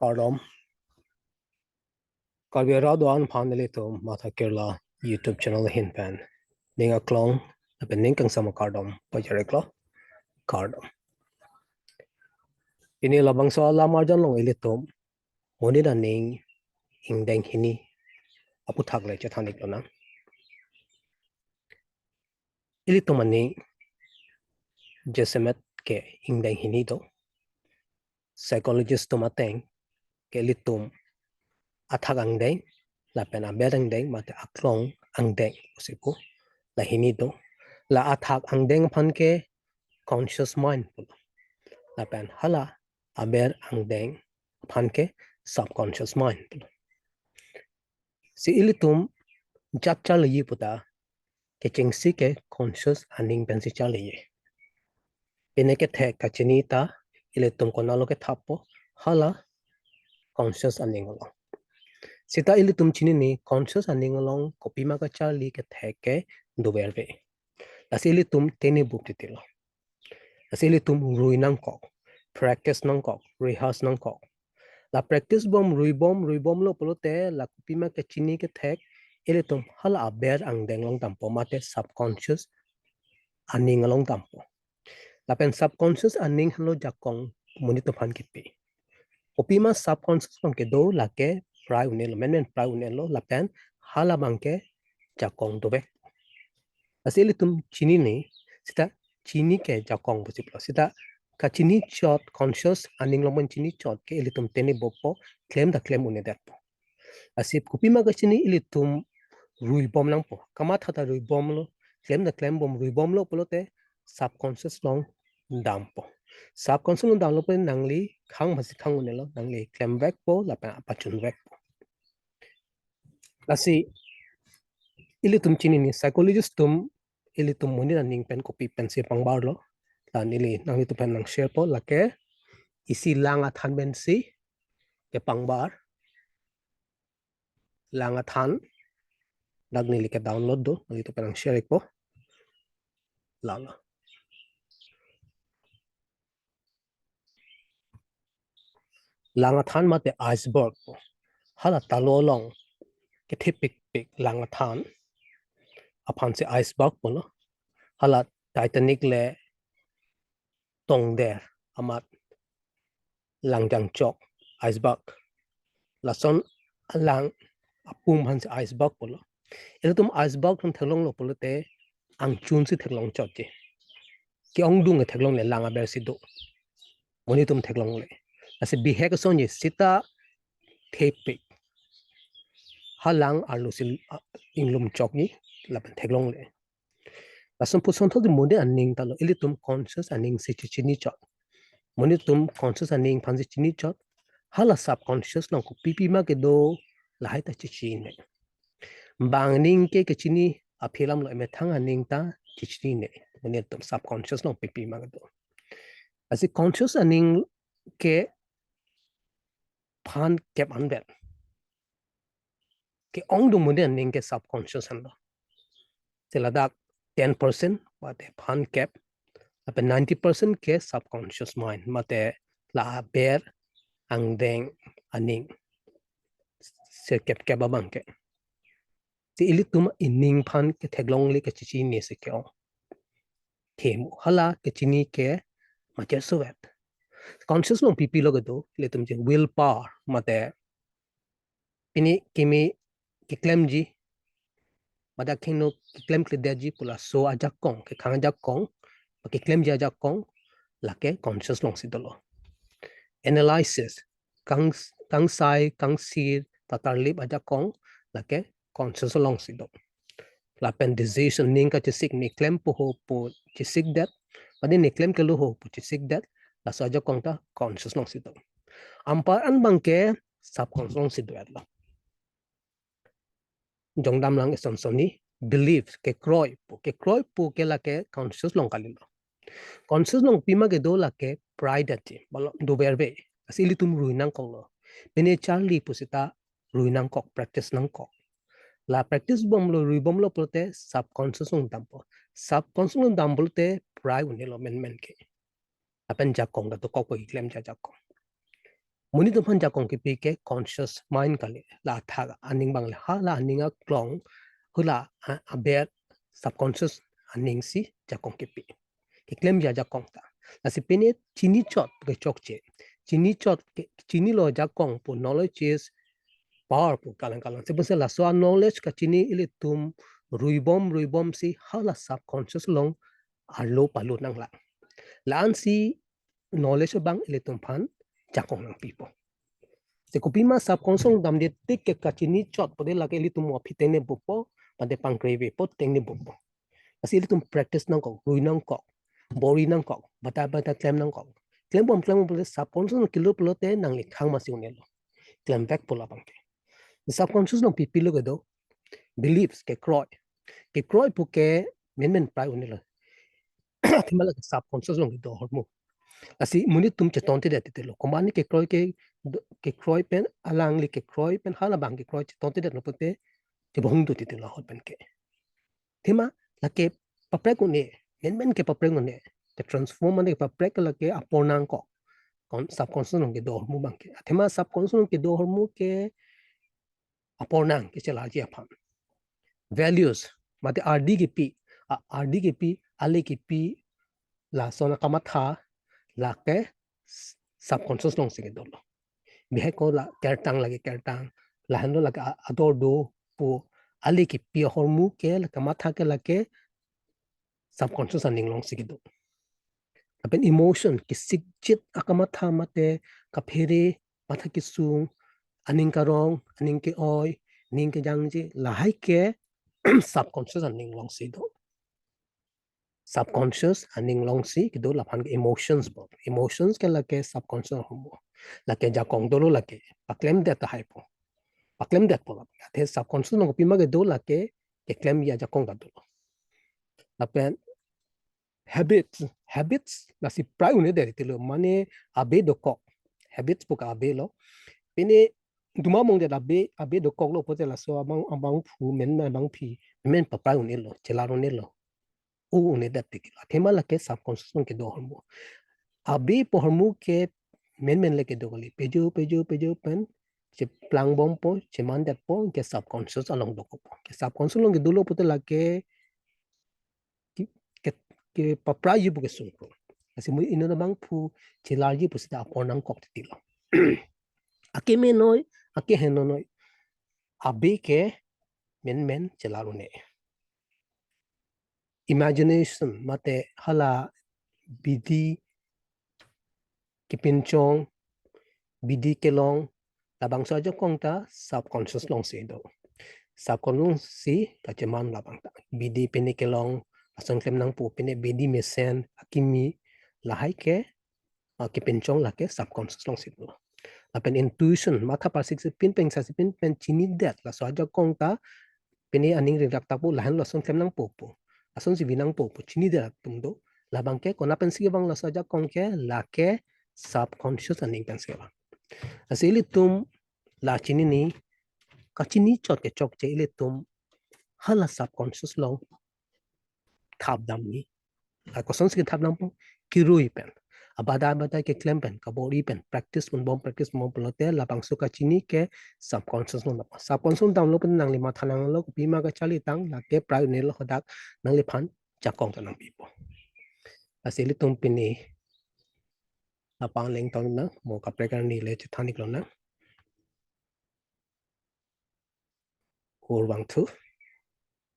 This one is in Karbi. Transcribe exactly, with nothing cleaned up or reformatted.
Kardom. Karbi arat do-an aphan ilitum Matha Kerala YouTube channel ahin pen ning aklong lapen ning kangsam akardom pajir-iklo. Kardom. Pini labangso alam arjan along ilitum monit aning ingdeng hini aputhak le chethan iklonang. Ilitum aning jasemet ke ingdeng hini do. Psychologist atum ateng ke ilitum athak angdeng lapen aber angdeng mate aklong angdeng pusi pu, la hini do. La athak angdeng aphan ke conscious mind pulo, lapen hala aber angdeng aphan ke subconscious mind pulo. Si ilitum jat charliji puta kechengsi ke conscious aning pensi charliji. Pine kethek kachini ta ilitum konatlo kethappo, hala conscious aning along. Sita ilitum chinine conscious aning along kopima kacharli kethek ke doverve. Lasi ilitum tene bup titilo. Lasi ilitum rui nangkok, practice nangkok, rehearse nangkok. La practice bom, rui bom, rui bomlo pulote la kopima kachini kethek ilitum hala aber angdeng along dampo mate subconscious aning along dampo. Lapen subconscious aning henlo jakong monit atum aphan kipi. Kopima subconscious along kedo lake prai un-elo, menmen prai un-elo lapen hala abang ke jakong dovek. Lasi ilitum chinine, sita chini ke jakong pusi pulo. Sita kachini chot conscious aning along pen chini chot ke ilitum tene boppo, klem ta klem un-edetpo. Lasi kopima kachini ilitum rui bom nangpo. Kamatha ta rui bomlo, klem ta klem bom, rui bomlo pulote subconscious along dampo. Subconscious along damlo pen nangli khang masi khang un-elo, nangli klemvekpo lapen apachunvekpo. Lasi ilitum chinine psychologist atum ilitum monit aning pen kopi pensi pangbarlo. La neli nanglitum pen nang sharepo, lake isi lang athan pensi kepangbar. Lang athan dak neli ke download do, nanglitum pen nang share-ikpo. Lalo. Lang athan mate iceberg pu. Hala talo along kethepikpik lang athan aphansi iceberg pulo. Hala Titanic le tongder amat lang jangchok iceberg. Lason alang apum aphansi iceberg pulo. Ilitum iceberg atum theklonglo pulote angchunsi theklong chotji. Ke-ongdung ke theklongle, lang abersi do. Monit atum theklongle. Lasi bihek asonji sita thepik. Ha lang arlosi, ah, inglum chokji lapen theklongle. Lason puson thokji monit aning talo, ilitum conscious aning si chechini chot. Monit atum conscious aning aphansi chini chot. Hala subconscious along kopi pima kedo lahai ta chechinine. Bang aning ke kechini aphi alamlo, emethang aning ta chechinine. Monit atum subconscious along kopi pima kedo. Lasi conscious aning ke phan kep anvet. Ke-ongdung monit aning ke subconscious anlo. Si ladak ten percent mate phan kep, lapen ninety percent ke subconscious mind mate la aber angdeng aning sirkep kep abang ke. Si ilitum ining aphan ketheklongle kechechinine si ke-ong. Themu hala kechini ke machersovet. Conscious along pipilo kedo, ilitum je will power mate pini kimi keklemji, mate akhingno keklemkledetji pu laso ajakong, kekhang ajakong, keklemji ajakong, lake conscious alongsi dolo. Analysis, kang, kangsai, kangsir, tatarlip ajakong, lake conscious alongsi do. Lapen decision, ning kachesik, ne klempo ho pu chesikdet, mate ne klemkelo ho pu chesikdet, laso ajakong ta conscious alongsi do. Anpar an abang ke subconscious alongsi do-etlo. Jongdamlang ison sonni belief, kekroi pu, kekroi pu ke lake conscious along kalilo. Conscious along pima kedo lake pride ati, balo doverve. Lasi ilitum rui nangkoklo. Pine charli pusita rui nangkok, practice nangkok. La practice bomlo, rui bomlo pulote subconscious along dampo. Subconscious along dam pulote prai un-elo menmen ke. Lapen jakong ta dokok po, keklemji ajakong. Monit atum aphan jakong kipi ke conscious mind kali. La athak aning abang le, hala aning aklong, hala a-, aber subconscious aning si jakong kipi. Keklemji ajakong ta. Lasi pine chinichot ke chokche. Chinichot ke, chinilo jakong pu, knowledge is power pu kalang kalang. Sebab laso a-knowledge kachini ilitum ruibom ruibom si hala subconscious along arlo palo nanglang. La-an si knowledge abang ilitum aphan jakong nangpipo. Te kopima subconscious damde tik ke kachinichot pulote lake ilitum aphi tengne bukpo, pande pangkre vepo, tengne bukpo. Lasi ilitum practice nangkok, rui nangkok, bor-i nangkok, batai batai klem nangkok. Klembom klembom pulote subconscious along kilo pulote nangli khang masi un-elo. Klemvekpo labang ke. Subconscious along pipilo kedo, beliefs, kekroi. Kekroi pu ke menmen prai un-elo. Athema lake subconscious along kedo ahormu. Lasi monit atum chetontedet titilo. Komatne kekroi ke, kekroi pen, alangli kekroi pen halabang kekroi chetontedetlo pulote chebohong do titilo ahut pen ke. Athema lake paprek un-e, menmen ke paprek un-e. Te transform mane paprek lake apor nangkok. Kon-, subconscious along kedo ahormu abang ke. Athema subconscious along kedo ahormu ke apor nang kechelarji aphan. Values, mate ardi kipi, a-, ardi kipi, ale kipi, lason akamatha, lake s-, subconscious alongsi kedolo. Bihek ko la kertang lake kertang, lahenlo lake a-, ador do pu, ale kipi ahormu ke, lake matha ke lake subconscious aning alongsi kedo. Lapen emotion, kesikjit akamatha mate kaphere, matha kesung, aning karong, aning ke-oi, ning kejangje, lahai ke subconscious aning alongsi do. Subconscious aning alongsi kedo, laphan ke emotions bo. Emotions ke lake subconscious ahormu. Lake jakong dolo lake, paklemdet tahai po. Paklemdetpo lake. Athe subconscious along kopima kedo lake, keklemji ajakong ta dolo. Lapen habits, habits lasi prai un-edet titilo, mane abe dokok. Habits pu ke abe lo. Pine duma mongdet abe, abe dokoklo pulote laso abang, abangphu, menmen abangpi, menmen paprai un-elo, chelar un-elo. U un-edet titilo. Athema lake subconscious along kedo ahormu. Abe pu ahormu ke menmen le kedo kali. Pejo, pejo, pejo pen cheplangbompo, chemandetpo, ke subconscious along dokokpo. Ke subconscious along kedolo pulote lake ke, ke, kepapraiji pu kesung po. Lasi mo inut abangphu chelarji pu seta apor nangkok titilo. Akeme noi, akeheno noi. Abe ke menmen chelar un-e. Imagination, mate hala bidi kepinchong, bidi kelong, labangso ajakong ta subconscious alongsi do. Subconscious alongsi kacheman labang ta. Bidi pine kelong, lason klem nangpo, pine bidi mesen, akimi, lahai ke, ah, kepinchong lake subconscious alongsi do. Lapen intuition, matha parsiksipin pen, saksipin pen chinidet, laso ajakong ta, pine aning ringrak ta pu, lahen lason klem nangpo pu, lasonsi vi nangpo pu, chinidet atum do. Labang ke, kona pensi kevang laso ajakong ke, lake subconscious aning pensi kevang. Lasi ilitum la chinine, kachinichot ke chokche ilitum, hala subconscious along thap damji. La kosonsi kethap dampo, kerui pen. Abada abada keklem pen, kabor-i pen, practice ponbom, practice ponbom pulote, labangso kachini ke subconscious along dampo. Subconscious along damlo pen nangli matha nanglo, kopima kacharli tang, lake prai un-elo hadak, nangliphan jakong ta nangpipo. Lasi ilitum pine, lapang leng tong na, mo kaprek arni le chethan-iklo na. Kurvangthu.